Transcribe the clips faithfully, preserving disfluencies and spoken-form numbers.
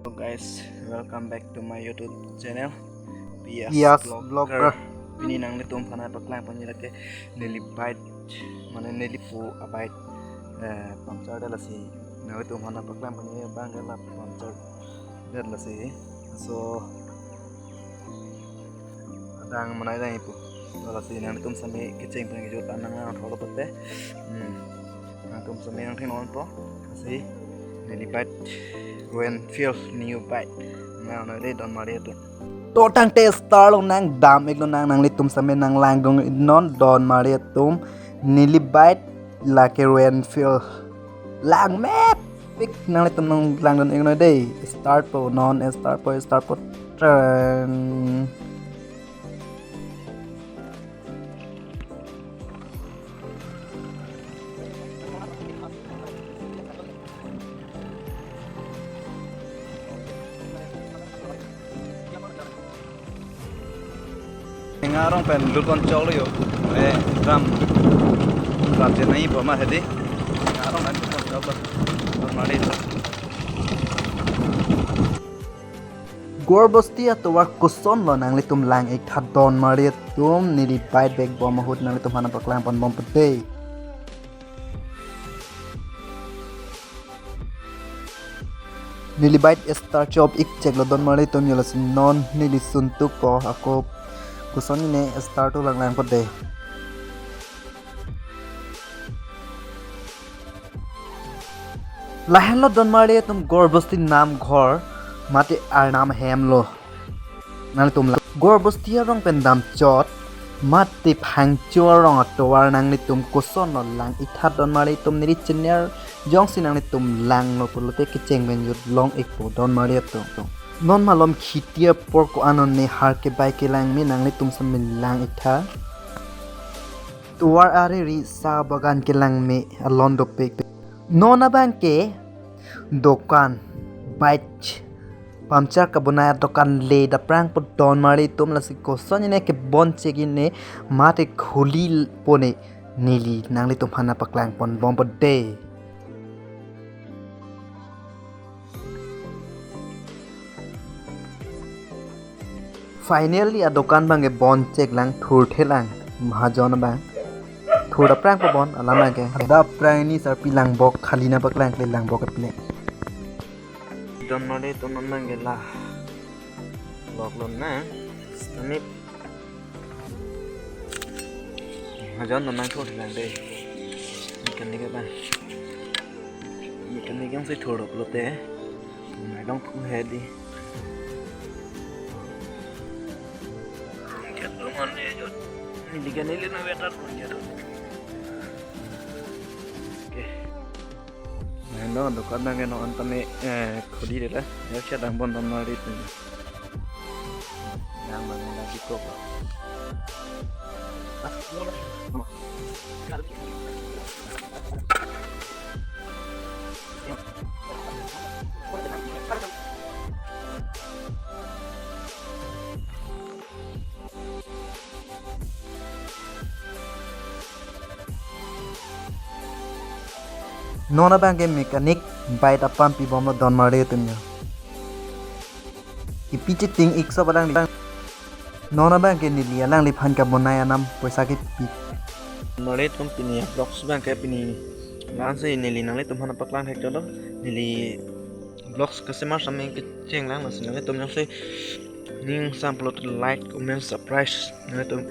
Hello guys, welcome back to my YouTube channel, Pias Pias Vlogger. Vlogger. Pini nanglitum aphan nangpaklang ponji lake neli bike, mane neli pu a-bike, eh, puncture det lasi nanglitum aphan nangpaklang ponji abang ke la puncture det lasi. So, adang manai dang ipu. Lasi nanglitum sami kecheng pen kejut an nang tholo pute. Hmm. Nanglitum sami nangthek nonpo. Lasi neli bike Royal Enfield new bike. Nang noi de Don Mari atum. To tangte start lonang, dam-ik lonang, nanglitum sami nanglang dong non Don Mari atum. Neli bike lake Royal Enfield. Lang mepik, nanglitum nanglang dun-ik noi de. Start po non, start po, start po. Tren. Ngarong pen lut pon chok lo yo. Eh, dam. Dam je nai po ma hedi. Ngarong pen lut pon chok lo. Don Mari lo. Gorbosti atovar koson lo nanglitum lang-ik tha Don Mari atum, neli bike bag bom ahut nanglitum aphan nangpaklang pon bom pute. Neli bike start chop-ik chek lo Don Mari atum, yo lasi non neli suntuk po ako koson ne start to lang lang pute. Lahenlo Don Mari atum Gorbosti namghor mate arnam hem lo. Nanglitum la Gorbosti arong pen dam chot mate Phangcho arong atovar nanglitum koson lo lang-ik tha Don Mari atum, neli channel jongsi nanglitum lang lo pulote kecheng pen jut long-ik po Don Mari atum. Non malom khiti apor ko-an ne har ke bike kelang me, nanglitum sami lang-ik tha. Tovar ariri sa bagan kelang me alon dopik. Non abang ke dokan bike puncture kabonai adokan le dapprang po Don Mari atum, lasi koson ne kebon chek ne mate khuli po ne neli nanglitum aphan nangpaklang pon bom pute. Finally adokan abang ke bon chek lang, thurthe lang mahajon abang. Thur dapprang po bon alam abang ke. Dapprang ne sarpi langbok khali nangpaklang kle, langbok keple. Don Mari atum non abang ke la lok lon na. Stamit. Mahajon non nangthur lang de. Mechanic abang. Mechanic jongsi thur dok lote. Nai dong thu hedi. Jat dong on e jot. Neli ke neli nang better pon jat. Okay. Nang dong dokan abang ke non an tame, eh, khuli de la. Ya siya dang bon Don Mari atum. Yang mana lagi kok. Non abang ke mechanic bike apam pi bom lo Don Mari atum yo. Ipi chiting ik so balang di. Non abang ke neli alangliphan kabonai anam poisa kepi. Mari atum pini vlogs abang ke pini la-an si neli nanglitum aphan nangpaklang thek chot lo. Neli vlogs kasemar sami kecheng lang, lasi nanglitum jongsi ning sam pulote like, comment, subscribe nanglitum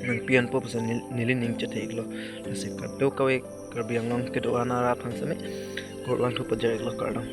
nangpi-an po pusi nel-, neli ning chethe-ik lo. Lasi kadokave Karbi Anglong kedo-an arat aphan sami kurvangthu pajar-ik lo, kardom.